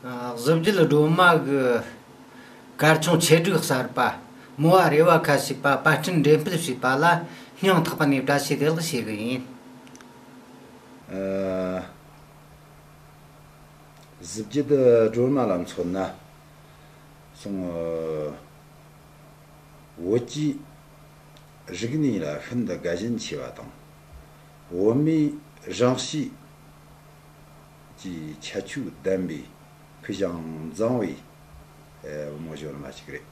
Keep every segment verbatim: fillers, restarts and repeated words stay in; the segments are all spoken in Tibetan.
གཟི་བརྗིད་སྒྲོལ་མ་གི་གར་ཆུང་ཆེད་སྒྲིག་གསར་པ་མོ་བ་རེ་བ་ཁ་ཞེས་པ་པར་སྐྲུན་འགྲེམས་སྤེལ་བྱས་པ་ལ་སྙིང་ཐག་པ་ནས་བཀྲ་ཤིས་བདེ་ལེགས་ཞུ་གི་ཡིན། ཨ། གཟི་བརྗིད་སྒྲོལ་མ་ལ་མཚོན་ན། སོང་། བོད་ཀྱི་རིག་གནས་ལ་ཤིན་ཏུ་དགའ་ཞེན་ཆེ་བ་དང་། བོད་མིའི་རང་གཤིས་ཀྱི་ཁྱད་ཆོས་ལྡན་པའི་ཕུགས་བྱང་མཛངས་པའི་བུ་མོ་གཞོན་མ་ཞིག་རེད།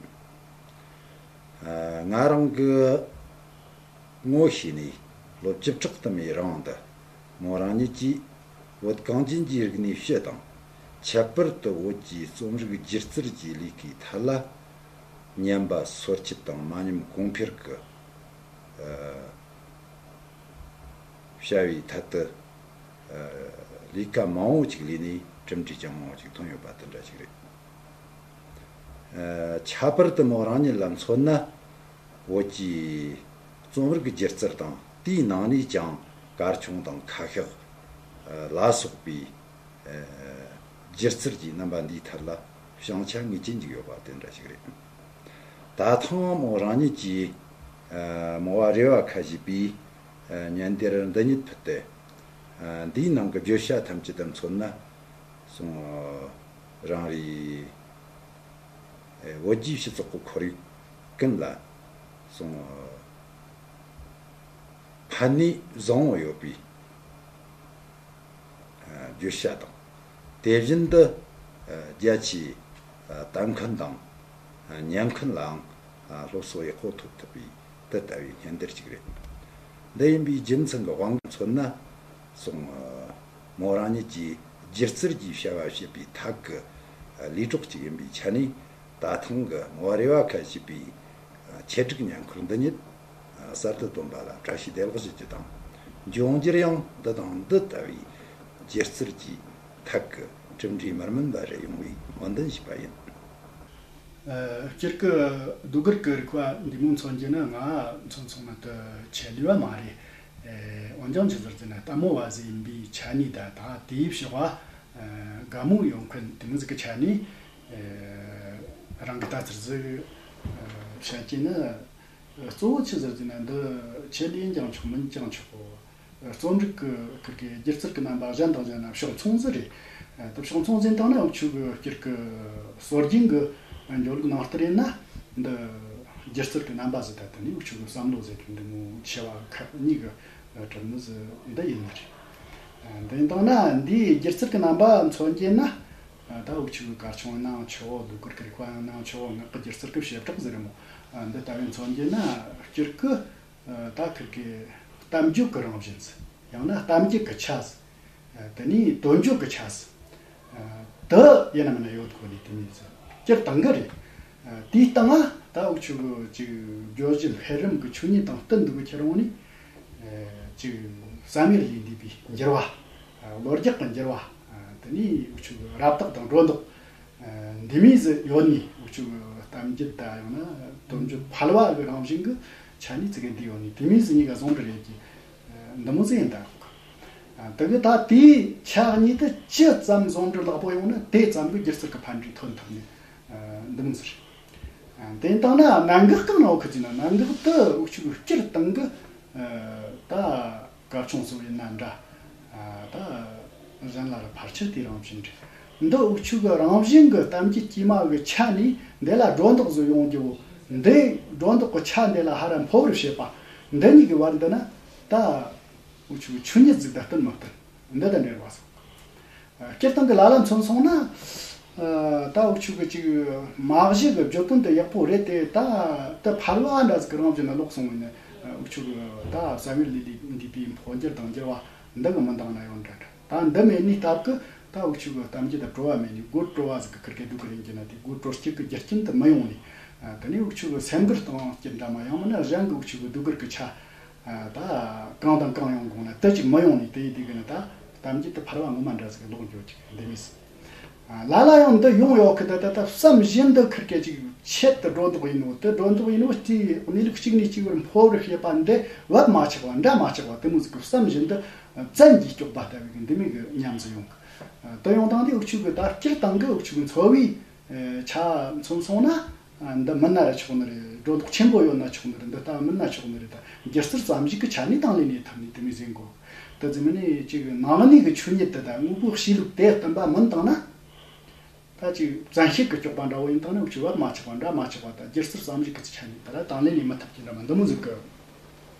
ང་རང་གི་ངོ་ཤེས་ནས་ལོ་བཅུ་ཕྲག་དུ་མའི་རིང་དུ་མོ་རང་ཉིད་ཀྱིས་བོད་གངས་ཅན་གྱི་རིག་གནས་སྤྱི་དང་། ཁྱད་པར་དུ་བོད་ཀྱི་རྩོམ་རིག་སྒྱུ་རྩལ་གྱི་ལས་ཀའི་ཐད་ལ་ཉམས་པ་སོར་ཆུད་དང་མ་ཉམས་གོང་འཕེལ་གྱི་བྱ་བའི་ཐད་དུ་ལས་ཀ་མང་བོ་ཅིག་ལས་ནས་གྲུབ་འབྲས་ཀྱང་མང་བོ་ཅིག་ཐོན་ཡོད་པ་དེ་འདྲ་ཞིག་རེད། ཁྱད་པར་དུ་མོ་རང་ཉིད་ལ་མཚོན་ན། བོད་ཀྱི་རྩོམ་རིག་སྒྱུ་རྩལ་དང་དེའི་ནང་ནས་ཀྱང་གར་ཆུང་དང་ཁ་ཤགས་ལ་སོགས་པའི་སྒྱུ་རྩལ་གྱི་རྣམ་པ་འདིའི་ཐད་ལ་བྱང་ཆ་ངེས་ཅན་ཅིག་ཡོད་པ་དེ་འདྲ་ཞིག་རེད། ད་ཐེངས་མོ་རང་ཉིད་ཀྱིས་མོ་བ་རེ་བ་ཁ་ཞེས་པའི་བརྙན་དེབ་འདི་ཉིད་ཕུལ་ཏེ། འདིའི་ནང་གི་བརྗོད་བྱ་ཐམས་ཅད་དུ་མཚོན་ན། སོང་། རང་རེའི་བོད་བརྒྱུད་སྤྱི་ཚོགས་ཀྱི་ཁོར་ཡུག་ཀུན་ལ་སོང་། ཕན་ནུས་བཟང་བོ་ཡོད་པའི་བརྗོད་བྱ་དང་། དེ་བཞིན་དུ་རྒྱ་ཆེའི་གཏམ་མཁན་དང་ཉན་མཁན་ལའང་སློབ་གསོ་ཡག་པོ་ཐོབ་ཐུབ་པའི་དེ་ལྟ་བུའི་བརྙན་དེབ་ཅིག་རེད། འདི་ཡིན་པའི་རྒྱུ་མཚན་གྱི་དབང་གིས་མཚོན་ན། སོང་། མོ་རང་ཉིད་ཀྱིས་སྒྱུ་རྩལ་གྱི་བྱ་བ་བྱེད་པའི་ཐད་ཀྱི་ལས་གྲོགས་ཅིག་ཡིན་པའི་ཆ་ནས། ད་ཐེངས་ཀྱི་མོ་བ་རེ་བ་ཁ་ཞེས་པའི་ཆེད་སྒྲིག་བརྙན་འཁོར་འདི་ཉིད་གསར་དུ་བཏོན་པ་ལ་བཀྲ་ཤིས་བདེ་ལེགས་ཞུ་རྒྱུ་དང་། འབྱུང་འགྱུར་ཡང་འདི་དང་འདི་ལྟ་བུའི་སྒྱུ་རྩལ་གྱི་ཐད་ཀྱི་གྲུབ་འབྲས་མི་དམན་པ་རེ་ཡོང་བའི་སྨོན་འདུན་ཞུས་པ་ཡིན། སྤྱིར་གྱི་ཟློས་གར་གྱི་རིག་པ་འདི་མོ་མཚོན་རྒྱུ་ནི་ང་མཚོན་སོང་ན་དུ་ཆེད་ལས་པ་མ་རེད། འོན་ཀྱང་ཆི་ཟེར་ཟེར་ན་ལྟད་མོ་བ་ཟིག་ཡིན་པའི་ཆ་ནས་ད་ད་དེའི་ཕྱོགས་ལ་དགའ་མོ་ཡོད་མཁན་དེ་མོ་ཟིག་གི་ཆ་ནས་རང་གི་ལྟ་ཚུལ་ཟིག་བཤད་ཀྱི་ནི། གཙོ་བོ་ཆི་ཟེར་ཟེར་ན་འདི་ཆེད་ལས་ཡིན་ཀྱང་ཆོག་མིན་ཀྱང་ཆོག་རྩོམ་རིག་གི་ཁུར་གི་སྒྱུ་རྩལ་གྱི་རྣམ་པ་གཞན་དང་གཞན་ན་ཕྱོགས་མཚུངས་ཟིག་རེད། ད་ཕྱོགས་མཚུངས་ཟིན་བཏང་ན་འུ་ཆོ་གི་སྤྱིར་གི་སྲོལ་རྒྱུན་གི་འགྲོ་ལུགས་ནང་ལྟར་ཡིན་ན་འདི་སྒྱུ་རྩལ་གྱི་རྣམ་པ་ཟིག་ད་དེ་ནས་འུ་ཆོ་གི་བསམ་བློ་ཟེར་གི་འདི་མོ་ཆེ་བ་ཁག་གཉིས་གི་གྲུབ་ནི་ཟིག་འདི་ཡིན་ནི་རེད། འདི་ཡིན་བཏང་ན་འདིའི་སྒྱུ་རྩལ་གྱི་རྣམ་པ་མཚོན་རྒྱུ་ན། ད་འུ་ཆོ་གི་གར་ཆུང་ནང་ཆོ་ཟློས་གར་གྱི་རིག་པ་ནང་ཆོ་ངག་གི་སྒྱུ་རྩལ་གྱི་བྱེ་བྲག་ཟིག་རེད་མོ། འདི་ལྟ་བུའི་མཚོན་རྒྱུ་ན་སྤྱིར་གི་ད་ཁིར་གི་གཏམ་བརྗོད་ཀྱི་རང་བཞིན་ཟིག་ཡང་ན་གཏམ་རྒྱུད་ཀྱི་ཆ་ཟིག་དེ་ནས་དོན་བརྗོད་ཀྱི་ཆ་ཟིག་དེ་ཡིན་ནམ་ན་ཡོད་དགོས་ནི་དེ་མིན་ཟིག་སྤྱིར་བཏང་གི་རེད། དེའི་སྟེང་ང་ད་འུ་ཆོ་གི་ཅིག་བརྗོད་བྱའི་འཕེལ་རིམ་གྱི་ཆོས་ཉིད་དང་བསྟུན་འདུག་གི་ཁྱེར་འོང་ནི། ཅིག་བསམ་ཡུལ་ལས་འདས་པའི་འགྱུར་བ། ལོ་རྒྱུས་ཀྱི་འགྱུར་བ། དེ་ནས་འུ་ཆོ་གི་རབ་བཏགས་དང་སྒྲོ་འདོགས། འདི་མིན་ཟིག་ཡོད་ནི་འུ་ཆོ་གི་གཏམ་རྒྱུད་ད་ཡང་ན་དོན་བརྗོད་ཕལ་བ་གི་རང་བཞིན་གི་ཆ་ནས་ཙི་གེ་འདི་ཡོད་ནི་དེ་མིན་ཟིག་གཉིས་ཀ་ཟུང་འབྲེལ་ཡོད་ཀྱི་འདི་མོ་ཟིག་ཡིན་ད་གོ་གི་དེ་གི་ད་དེའི་ཆ་གཉིས་དེ་ཅི་ཙམ་ཟུང་འབྲེལ་ལེགས་པོ་ཡོང་ན་དེ་ཙམ་གི་སྒྱུ་རྩལ་གི་ཕན་འབྲས་ཐོན་ཐུབ་ནི་འདི་མོ་ཟིག་རེད། དེ་ཡིན་དང་ན་གནད་འགག་གང་ན་འོ་ཁི་ཟིན་ན་གནད་འགག་དེ་འུ་ཆོ་གི་སྤྱིར་བཏང་གི་ད། གར་ཆུང་སོགས་ཡིན་ན་འདྲ། ད་གཞན་ལ་ར་ཕལ་ཆེར་དེའི་རང་བཞིན་རེད། འདི་འུ་ཆོ་གི་རང་བཞིན་གི་གཏམ་རྒྱུད་དཀྱུས་མ་གི་ཆ་ནས་འདི་ལ་སྒྲོ་འདོགས་ཟིག་ཡོང་རྒྱུ་བོ། འདི་སྒྲོ་འདོགས་གི་ཆ་འདི་ལ་ཧ་ར་འཕོ་བར་བྱེད་པ། འདི་གཉིས་ཀྱི་བར་འདི་ན་ད་འུ་ཆོ་གི་ཆོས་ཉིད་ཟིག་ད་བསྟུན་མ་བསྟུན་འདི་དང་འབྲེལ་བ་སོགས། སྤྱིར་བཏང་གི་ལ་ལ་མཚོན་སོང་ན། ད་འུ་ཆོ་གི་ཅིག་མ་གཞི་གི་བརྗོད་དོན་དེ་ཡག་པོ་རེད་དེ་ད་དེ་ཕལ་བ་འདྲ་ཟིག་གི་རང་བཞིན་ལ་ལོག་སོང་བས་ནི་འུ་ཆོ་གི་ད་བསམ་ཡུལ་ལས་ལས་འདས་པའི་འཕོ་འགྱུར་དང་འགྱུར་བ་འདི་གི་མི་འདང་ན་ཡོང་འདྲ་འདྲ་ད་འདི་མེད་ནི་སྟབས་གི་ད་འུ་ཆོ་གི་གཏམ་རྒྱུད་དང་བྲོ་བ་མེད་ནི་དགོད་བྲོ་བ་ཟིག་གི་ཁིར་གི་སྡུག་གི་རིན་གྱི་ན་དེ་དགོད་བྲོ་སྐྱིད་གི་རྒྱུ་རྐྱེན་དུ་མི་ཡོང་ནི། དེ་ནས་འུ་ཆོ་གི་སེམས་འགུལ་གཏོང་རྐྱེན་འདྲ་མ་ཡང་མིན་ན་གཞན་གི་འུ་ཆོ་གི་སྡུག་གུར་གི་ཆ། ད་གང་དང་གང་ཡོང་དགོངས་ན་དེ་ཅིག་མི་ཡོང་ནས་དེ་ཡི་དུས་གི་ནི་ད་གཏམ་རྒྱུད་དུ་ཕལ་བ་ངོ་མ་འདྲ་ཟིག་ལོག་འགྱོ་ཅིག་འདི་མིན། ལ་ལ་ཡང་འདི་ཡོང་ཡོད་གི་ད་ད་ད་བསམ་བཞིན་དུ་ཁིར་སྐད་ཅིག་ཆེད་དུ་སྒྲོ་འདོགས་ཡིན་ནོ་དེ་སྒྲོ་འདོགས་ཡིན་ནོ་དེ་གནས་ལུགས་གཅིག་ནས་གཅིག་བར་འཕོ་བར་བྱེད་པ་འདི་བབ་མ་ཆགས་པ་འདྲ་མ་ཆགས་པ་དེ་མོ་ཟིག་གི་བསམ་བཞིན་དུ་བཙན་གྱིས་སྐྱོགས་པ་ལྟ་བུའི་གི་འདི་མོ་གི་ཉམས་སུ་ཡོང་གི་དུ་ཡོང་སྟངས་དེ་འུ་ཆོ་གི་ད་སྤྱིར་བཏང་གི་འུ་ཆོ་གི་འཚོ་བའི་ཆ་མཚོན་སོང་ན། འདི་མིན་ན་ར་ཆོག་ནི་རེད། སྒྲོ་འདོགས་ཆེན་པོ་ཡོད་ན་ཆོག་ནི་རེད། འདི་ལྟ་བུ་མིན་ན་ཆོག་ནི་རེད། ད་སྒྱུ་རྩལ་ཙམ་ཞིག་གི་ཆ་ནས་དང་ལེན་ནས་ཐུབ་ནི་དེ་མོ་ཟིག་ཡིན་དགོས། དེ་ཙམ་མིན་ནས་ཅིག་ནང་གནས་ཀྱི་ཆོས་ཉིད་དེ་དང་དངོས་པོའི་གཤིས་ལུགས་དེ་བསྟུན་པ་མིན་བཏང་ན། ད་ཅིག་བཙན་ཤེད་ཀྱིས་གཅོག་པ་འདྲ་བོ་ཡིན་བཏང་ན་འུ་ཆོ་བབ་མ་ཆགས་པ་འདྲ་མ་ཆགས་པ། ད་སྒྱུ་རྩལ་ཙམ་ཞིག་གི་ཆ་ནས་ད་ར་དང་ལེན་ལས་མི་ཐུབ་ཀྱི་འདྲ་མ་འདི་མོ་ཟིག་གི་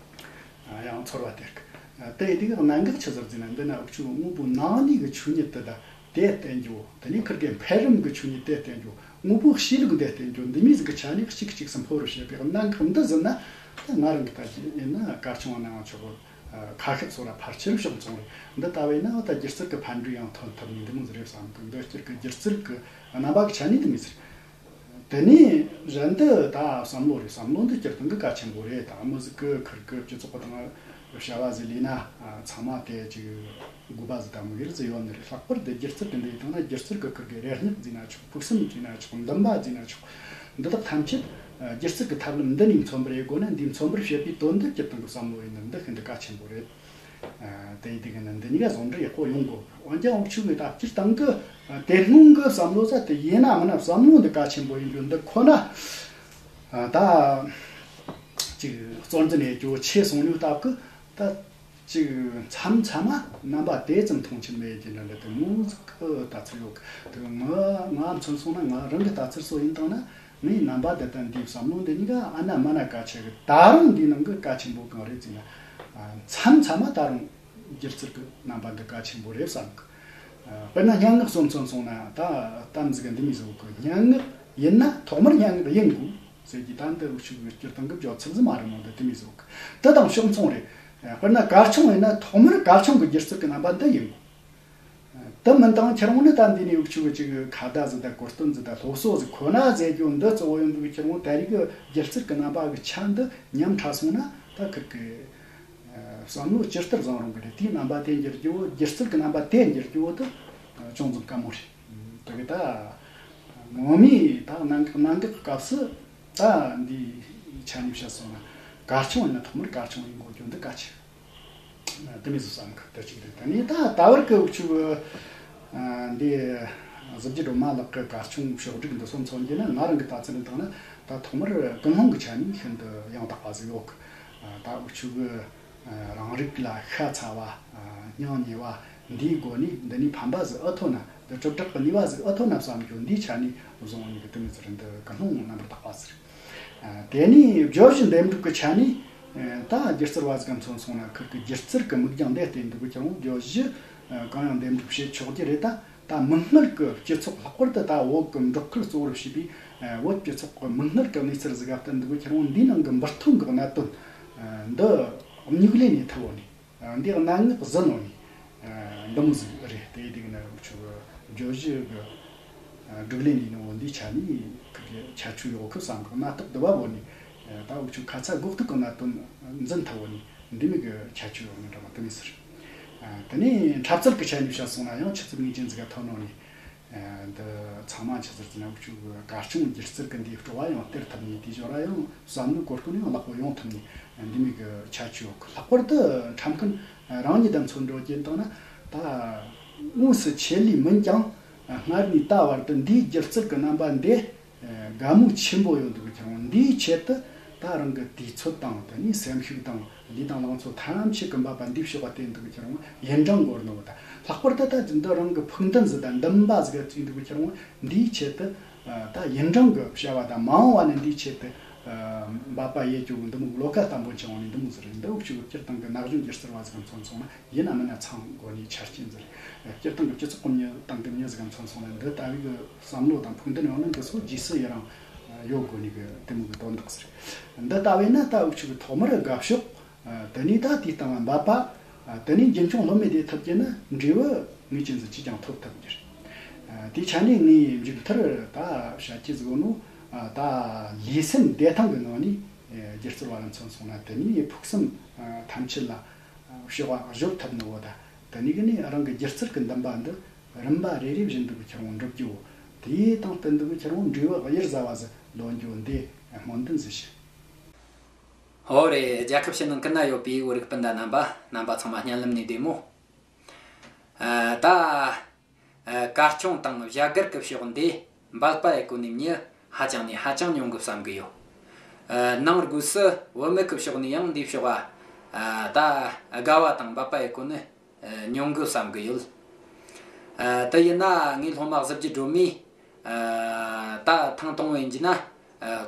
ཡང་ཚོར་བ་སྟེར་གི། དེ་ཡི་དུས་གནད་འགག་ཆི་ཟིག་ཟེར་ན། འདི་ན་འུ་ཆོ་དངོས་པོའི་ནང་གནས་ཀྱི་ཆོས་ཉིད་དེ་དང་དེ་བསྟན་རྒྱུ། དེ་ནས་ཁིར་གི་འཕེལ་རིམ་གྱི་ཆོས་ཉིད་དེ་བསྟན་རྒྱུ། དངོས་པོའི་གཤིས་ལུགས་འདི་བསྟན་རྒྱུ། འདི་མོ་ཟིག་གི་ཆ་ནས་གཅིག་གཅིག་སུ་འཕོ་རུ་བྱེད་པའི་གནད་འགག་འདི་ཟིན་ན། ད་ང་རང་གི་ད་ཅི་ཡིན་ན་གར་ཆུང་ནའང་ཆོག་གི། ཁ་ཤས་ཚོ་ལ་ཕལ་ཆེར་ཕྱོགས་མཚུངས་རེད། འདི་ལྟ་བས་ན་ད་སྒྱུ་རྩལ་གྱི་ཕན་འབྲས་ཡང་ཐོན་ཐུབ་ནི་འདི་མོ་ཟིག་རེད་བསམ་གི། འདི་སྤྱིར་གི་སྒྱུ་རྩལ་གྱི་རྣམ་པ་གི་ཆ་ནས་དེ་མོ་ཟིག་རེད། དེ་ནས་གཞན་དུ་ད་བསམ་བློ་རེད། བསམ་བློ་འདི་སྤྱིར་བཏང་གི་གལ་ཆེན་པོ་རེད། ད་མོ་ཟིག་གི་ཁིར་གི་སྤྱི་ཚོགས་དང་བྱ་བ་ཟིག་ལས་ན་ཚང་མ་དེ་ཅིག་དགོས་པ་ཟིག་དང་མི་སྒེར་ཟིག་ཡོད་ནི་རེད། ལྷག་པར་དུ་སྒྱུ་རྩལ་གི་འདི་བཏང་ན་སྒྱུ་རྩལ་གི་ཁིར་གི་རེ་སྙེག་ཟིག་ན་ཆོག། ཕུགས་བསམ་ཟིག་ན་ཆོག། འདུན་པ་ཟིག་ན་ཆོག། འདི་དག་ཐམས་ཅད་སྒྱུ་རྩལ་གི་ཐབས་ལམ་འདི་ནས་མཚོན་པར་ཡེ་དགོས་ན། འདིའི་མཚོན་པར་བྱེད་པའི་དོན་འདི་སྤྱིར་བཏང་གི་བསམ་བློ་ཡིན་ན་འདི་ཤིན་ཏུ་གལ་ཆེན་པོ་རེད། ཨ། དེ་ཡི་དེ་གི་ནི་འདི་གཉིས་ཀ་ཟུང་འབྲེལ་ཡག་པོ་ཡོང་དགོས། འོན་ཀྱང་འུ་ཆོ་གི་ད་སྤྱིར་བཏང་གི་དེ་སྔོན་གི་བསམ་བློ་ཟེར་དེ་ཡིན་ན་མིན་ན་བསམ་བློ་འདི་གལ་ཆེན་པོ་ཡིན་རྒྱུ་འདི་ཁོ་ན། ཨ། ད་ཅིག་གཙོར་འཛིན་ཡེད་རྒྱུ་ཆེ་སོང་ནི་སྟབས་ཀྱིས། ད་ཅིག་མཚམས་མཚམས་མ་རྣམ་པ་དེ་ཙམ་མཐོང་ཆེན་མེད་ཀྱི་འདྲ་འདྲ་དེ་མོ་ཟིག་གི་ལྟ་ཚུལ་ཡོད་གི། དེ་ང་ང་མཚོན་སོང་ན། ང་རང་གི་ལྟ་ཚུལ་སོགས་ཡིན་བཏང་ན། ངའི་རྣམ་པ་འདི་དང་འདིའི་བསམ་བློ་འདི་གཉིས་ཀ་ཨ་ན་མ་ན་གལ་ཆེ་གི། ད་རུང་འདིའི་ནང་གི་གལ་ཆེན་པོ་གང་རེད་ཟེར་ན། ཨ། མཚམས་མཚམས་མ་ད་རུང་སྒྱུ་རྩལ་གི་རྣམ་པ་འདི་གལ་ཆེན་པོ་རེད་བསམ་གི། ཨ། དཔེར་ན་སྙན་ངག་སོགས་མཚོན་སོང་ན། ད་གཏམ་ཟིག་འདི་མོ་ཟིག་གི། སྙན་ངག་ཡིན་ན་ཐོག་མར་སྙན་ངག་ཡིན་དགོས་ཟེར་གི། ད་འདི་འུ་ཆོ་གི་སྤྱིར་བཏང་གི་བརྗོད་ཚུལ་ཟིག་མ་རེད་མོ། འདི་དེ་མོ་ཟིག་གི། དེ་དང་ཕྱོགས་མཚུངས་རེད། དཔེར་ན་གར་ཆུང་ཡིན་ན་ཐོག་མར་གར་ཆུང་གི་སྒྱུ་རྩལ་གི་རྣམ་པ་འདི་ཡིན་དགོས། དེ་མིན་བཏང་ཁྱེར་འོང་ནི་ད་འདི་ནས་འུ་ཆོ་གི་ཅིག་ཁ་བརྡ་ཟིག་དང་གོ་སྟོན་ཟིག་དང་སློབ་གསོ་ཟིག་ཁོ་ན་ཟེར་རྒྱུ་འདི་གཙོ་བོ་ཡིན་འདུག་ཁྱེར་འོང་། ད་རེས་ཀྱི་སྒྱུ་རྩལ་གི་རྣམ་པ་གི་ཆ་འདི་ཉམས་ཕྲ་སོང་ན། ད་ཁིར་གི་བསམ་བློ་ཇི་ལྟར་བཟང་རུང་གི་རེད། དེའི་རྣམ་པ་དེ་འགྱུར་རྒྱུ་བོ། སྒྱུ་རྩལ་གི་རྣམ་པ་དེ་འགྱུར་རྒྱུ་བོ་དེ་ཅུང་ཙམ་དཀའ་མོ་རེད། དེ་གི་ད་ངོ་མའི་ད་གནད་འགག་གནད་འགག་གི་སྐབས་སུ། ད་འདིའི་ཆ་ནས་བཤད་སོང་ན། གར་ཆུང་ཡིན་ན་ཐོག་མར་གར་ཆུང་ཡིན་དགོས་རྒྱུ་འདི་གལ་ཆེ། དེ་མོ་ཟིག་བསམ་གི། དེ་གཅིག་རེད། དེ་ནས་ད་ད་བར་གི་འུ་ཆོ་གི། ཨ། འདི་གཟི་བརྗིད་སྒྲོལ་མ་ལགས་ཀྱི་གར་ཆུང་ཕྱོགས་བསྒྲིགས་འདི་སོགས་མཚོན་རྒྱུ་ན། ང་རང་གི་ལྟ་ཚུལ་ནས་བཏང་ན། ད་ཐོག་མར་ཀུན་སློང་གི་ཆ་ནས་ཤིན་ཏུ་ཡང་དག་པ་ཟིག་ཡོད་གི། ཨ། ད་འུ་ཆོ་གི། ཨ། རང་རིག་ལ་ཤ་ཚ་བ། ཨ། སྙིང་ཉེ་བ། འདིའི་སྒོ་ནས་འདི་ནས་ཕན་པ་ཟིག་ཨེ་ཐོན་ན། འདི་དྲིལ་བསྒྲགས་ཀྱི་ནུས་པ་ཟིག་ཨེ་ཐོན་ན་བསམ་རྒྱུ། འདིའི་ཆ་ནས་བཟུང་ནས་གི་དེ་མོ་ཟིག་རེད། འདི་ཀུན་སློང་རྣམ་པར་དག་པ་ཟིག། ཨ། དེ་ནས་བརྗོད་གཞི་འདེམས་སྒྲུག་གི་ཆ་ནས། ཨ། ད་སྒྱུ་རྩལ་བ་ཟིག་ག་མཚོན་སོང་ན། ཁིར་གི་སྒྱུ་རྩལ་གི་མིག་རྒྱང་འདི་བསྟན་འདུག་ཀྱང་། བརྗོད་གཞི་གང་ཡང་འདེམས་སྒྲུག་བྱེད་ཆོག་རྒྱུ་རེད། ད་ད་མིག་སྔར་གི་སྤྱི་ཚོགས། ལྷག་པར་དུ་ད་བོད་གི་འབྲོག་ཁུལ་གཙོ་བོར་བྱས་པའི། ཨ། བོད་སྤྱི་ཚོགས་གི་མིག་སྔར་གི་གནས་ཚུལ་ཟིག་ག་བསྟན་འདུག་ཀྱང་། འདིའི་ནང་གི་འབུར་ཐོན་གི་གནད་དོན་འདི་སྨྱུག་ལེན་ནས་ཐུབ་བོ་ནི། ཨ། འདི་གནད་འགག་ཟིན་ནོ་ནི། ཨ། འདི་མོ་ཟིག་རེད། དེ་དེ་གི་ནི་འུ་ཆོ་གི་བརྗོད་གཞི་གི། ཨ། སྒྲིག་ལེན་ལས་ནི་འོ་འདིའི་ཆ་ནས་ཁིར་གི་ཁྱད་ཆོས་ཡོད་གི་བསམ་གི། གནད་འགག་འདི་བ་བོ་ནི། ཨ། ད་འུ་ཆོ་ཁ་ཚ་དགོས་གཏུག་གི་གནད་དོན་འཛིན་ཐུབ་བོ་ནི། འདི་མོ་གི་ཁྱད་ཆོས་ཡོད་ནི་འདྲ་མོ་དེ་མོ་ཟིག་རེད། ཨ། དེ་ནས་འཁྲབ་རྩལ་གི་ཆ་ནས་བཤད་སོང་ན་ཡང་ཆུ་ཚོད་ངེས་ཅན་ཟིག་ག་ཐོན་ནོ་ནི། ཨ། འདི་ཚང་མ་ཆི་ཟེར་ཟེར་ན། འུ་ཆོ་གི་གར་ཆུང་སྒྱུ་རྩལ་གི་འདིའི་སྤྲོ་བ་ཡང་སྟེར་ཐུབ་ནི། དེའི་ཞོར་ར་ཡང་བསམ་བློའི་གོ་སྐོན་ཡང་ལེགས་པོ་ཡོང་ཐུབ་ནི། འདི་མོ་གི་ཁྱད་ཆོས་ཡོད་གི། ལྷག་པར་དུ་འཁྲབ་མཁན་རང་ཉིད་དང་མཚོན་འགྲོ་རྒྱུ་བཏང་ན། ད་དངོས་སུ་ཆེད་ལས་མིན་ཀྱང་། ཨ། སྔར་ནས་ད་བར་དུ་འདིའི་སྒྱུ་རྩལ་གི་རྣམ་པ་འདི། ཨ། དགའ་མོས་ཆེན་པོ་ཡོད་འདུག་ཀྱང་། འདིའི་ཆེད་དུ་ད་རང་གི་དུས་ཚོད་དང་། དེ་ནས་སེམས་ཤུགས་དང་། ལུས་དང་ལག་ཚོ་ཐམས་ཅད་ཀྱི་འབད་པ་འདི་ཕྱོགས་པ་བསྟན་འདུག་ཀྱང་། ཡུན་གྲངས་འགོར་ནོ་ད། ལྷག་པར་དུ་ད་འདི་རང་གི་ཕུགས་འདུན་ཟིག་དང་འདུན་པ་ཟིག་བརྩིས་འདུག་ཀྱང་། འདིའི་ཆེད་དུ། ཨ། ད་ཡུན་གྲངས་ཀྱི་བྱ་བ་དང་། མ་འོངས་པ་ནས་འདིའི་ཆེད་དུ། ཨ། འབད་པ་ཡེད་རྒྱུ་འདི་མོ་བློ་ཁ་བརྟན་པོ་བཅངས་ནས་འདི་མོ་ཟིག་རེད། འདི་འུ་ཆོ་གི་སྤྱིར་བཏང་གི་ན་གཞོན་སྒྱུ་རྩལ་བ་ཟིག་མཚོན་སོང་ན། ཡིན་ན་མིན་ན་ཚང་དགོས་ནི་ཆ་རྐྱེན་ཟིག་རེད། སྤྱིར་བཏང་གི་སྤྱི་ཚོགས་ཀྱི་མྱི་དང་གི་མྱི་ཟིག་ག་མཚོན་སོང་ན། འདི་ལྟ་བུའི་གི་བསམ་བློ་དང་ཕུགས་འདུན་ཡོད་ན་འདི་ཚོ་རྗེས་སུ་ཡི་རང་ཡོད་དགོས་ནི་གི་དེ་མོ་གི་དོན་དག་ཟིག་རེད། འདི་ལྟ་བས་ན་ད་འུ་ཆོ་གི་ཐོག་མར་དགའ་ཕྱོགས། ཨ། དེ་ནས་ད་དེའི་སྟེང་ལ་འབད་པ། ཨ། དེ་ནས་རྒྱུན་འཁྱོངས་ལྷོད་མེད་དེ་ཐུབ་རྒྱུ་ན་འབྲས་བུ་ངེས་ཅན་ཟིག་ཅིས་ཀྱང་ཐོབ་ཐུབ་རྒྱུ་རེད། ཨ། དེའི་ཆ་ནས་ངས་མཇུག་མཐར་ད་བཤད་རྒྱུ་ཟིག་ཡོད་ནོ། ཨ། ད་ལུས་སེམས་བདེ་ཐང་གི་ངང་ནས། ཨ། སྒྱུ་རྩལ་བ་ལ་མཚོན་སོང་ན། དེ་ནས་ཕུགས་བསམ། ཨ། ཐམས་ཅད་ལ། ཨ། ཕྱོགས་པ་བཞོལ་ཐུབ་ནོ་བོ་ད། དེ་ནས་གི་ནས་རང་གི་སྒྱུ་རྩལ་གི་འདུན་པ་འདི་རིམ་པ་རེ་རེ་བཞིན་དུ་ཁྱེར་འོང་འགྲུབ་རྒྱུ་བོ། དེའི་སྟེང་དུ་འདུ་ཁྱེར་འོང་འབྲས་བུ་གཡུར་ཟ་བ་ཟིག་ལོན་རྒྱུ་འདི་སྨོན་འདུན་ཟིག་ཞུ། ཨོ་རེད། རྒྱལ་ཁབ་ཕྱི་ནང་ཀུན་ན་ཡོད་པའི་བོད་རིགས་སྤུན་ཟླ་རྣམ་པ། རྣམ་པ་ཚང་མ་སྙན་ལམ་ནས་བདེ་མོ། ཨ། ད་ ཨ། གར་ཆུང་དང་བྱ་དགར་གྱི་ཕྱོགས་འདི་འབད་པ་ཡི་སྒོ་ནས་མྱི་ཧ་ཅང་ནས་ཧ་ཅང་ཉུང་གི་བསམ་གི་ཡོད། ཨ། ནང་སྒོས་སུ་བུད་མེད་ཀྱི་ཕྱོགས་ནས་ཡང་འདིའི་ཕྱོགས་ལ་ཨ། ད་དགའ་བ་དང་འབད་པ་ཡི་སྒོ་ནས་ཨ། ཉུང་གི་བསམ་གི་ཡོད། ཨ། དེ་ཡིན་ན་ངའི་སློབ་མ་གཟི་བརྗིད་སྒྲོལ་མས་ཨ། ད་ཐེངས་དང་པོ་ཡིན་གྱི་ན་ཨ།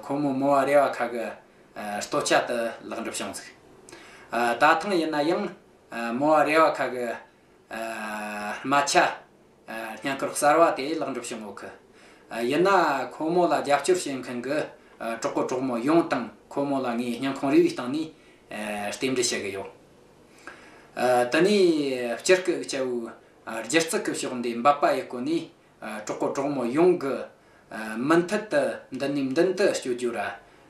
ཁོ་མོ་མོ་བ་རེ་བ་ཁ་གི་ཨ། སྟོད་ཆ་དེ་ལེགས་འགྲུབ་བྱུང་ཟིག། ཨ། ད་ཐེངས་ཡིན་ན་ཡང་ཨ། མོ་བ་རེ་བ་ཁ་གི་ཨ། རྨ་ཆུ་ཨ། བརྙན་འཁོར་གསར་བ་དེ་ལེགས་འགྲུབ་བྱུང་ཡོད་གི། ཨ། ཡིན་ན་ཁོ་མོ་ལ་རྒྱབ་སྐྱོར་བྱེད་མཁན་གྱི་ཨ། གྲོགས་པོ་གྲོགས་མོ་ཡོངས་དང་ཁོ་མོ་ལ་ངས་སྙིང་ཁོང་རུས་པའི་སྟེང་ནས་ཨ། རྟེན་འབྲེལ་ཞུ་གི་ཡོད། ཨ། དེ་ནས་སྤྱིར་གི་བྱ་བའི་ཨ། སྒྱུ་རྩལ་གྱི་ཕྱོགས་འདི་འབད་པ་ཡི་སྒོ་ནས་ཨ། གྲོགས་པོ་གྲོགས་མོ་ཡོངས་ཀྱི་ཨ། མུ་མཐུད་དུ་མདུན་ནས་མདུན་དུ་སྐྱོད་རྒྱུ་ར།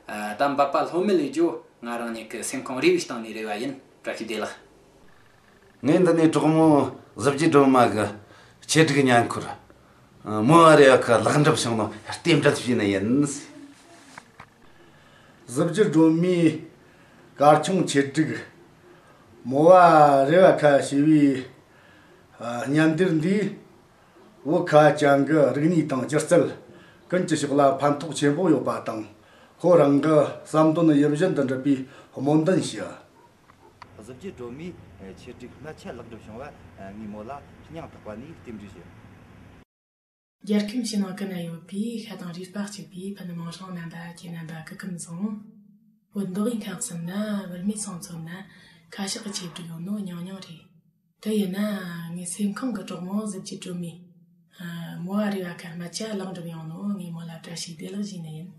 ཨ། ད་འབད་པ་ལྷོད་མེད་ལས་རྒྱུ་ང་རང་ཉིད་ཀྱི་སེམས་ཁོང་རུས་པའི་སྟེང་ནས་རེ་བ་ཡིན། བཀྲ་ཤིས་བདེ་ལེགས། ངས་འདི་ནས་གྲོགས་མོ་གཟི་བརྗིད་སྒྲོལ་མ་གི་ཆེད་སྒྲིག་བརྙན་འཁོར་མོ་བ་རེ་བ་ཁ་ལེགས་འགྲུབ་བྱུང་ནོ་རྟེན་འབྲེལ་ཞུས་ནི་ཡིན། གཟི་བརྗིད་སྒྲོལ་མའི་གར་ཆུང་ཆེད་སྒྲིག་མོ་བ་རེ་བ་ཁ་ཞེས་པའི་ཨ། བརྙན་འདིར་འདིས་བོད་ཁ་བྱང་གི་རིག་གནས་དང་སྒྱུ་རྩལ་ཀུན་གྱི་ཕྱོགས་ལ་ཕན་ཐོགས་ཆེན་པོ་ཡོད་པ་དང་། ཁོ་རང་གི་བསམ་དོན་ཡིད་བཞིན་དུ་འགྲུབ་པའི་སྨོན་འདུན་ཞུ། གཟི་བརྗིད་སྒྲོལ་མའི་ཆེད་སྒྲིག་རྨ་ཆུ་ལེགས་འགྲུབ་བྱུང་བ་ངས་མོ་ལ་སྙིང་ཐག་པ་ནས་རྟེན་འབྲེལ་ཞུ། རྒྱལ་ཁམས་ཕྱི་ནང་ཀུན་ན་ཡོད་པའི་ཤ་དང་རུས་པ་གཅིག་པའི་ཕུ་ནུ་མིང་སྲིང་རྣམ་པ་ཁྱེད་རྣམ་པ་སྐུ་ཁམས་བཟང་། བོད་མདོ་དབུས་ཁམས་གསུམ་ན་བུད་མེད་ཚོ་མཚོན་ན་ཁ་ཤགས་ཀྱི་ཆེད་སྒྲིག་ཡོད་ནོ་ཉུང་ཉུང་རེད། དེ་ཡིན་ན་ངའི་སེམས་ཁོང་གི་གྲོགས་མོ་གཟི་བརྗིད་སྒྲོལ་མའི་ཨ། མོ་བ་རེ་བ་ཁ་རྨ་ཆུ་ལེགས་འགྲུབ་ཡོང་ནོ་ངས་མོ་ལ་བཀྲ་ཤིས་བདེ་ལེགས་ཞུས་ནི་ཡིན།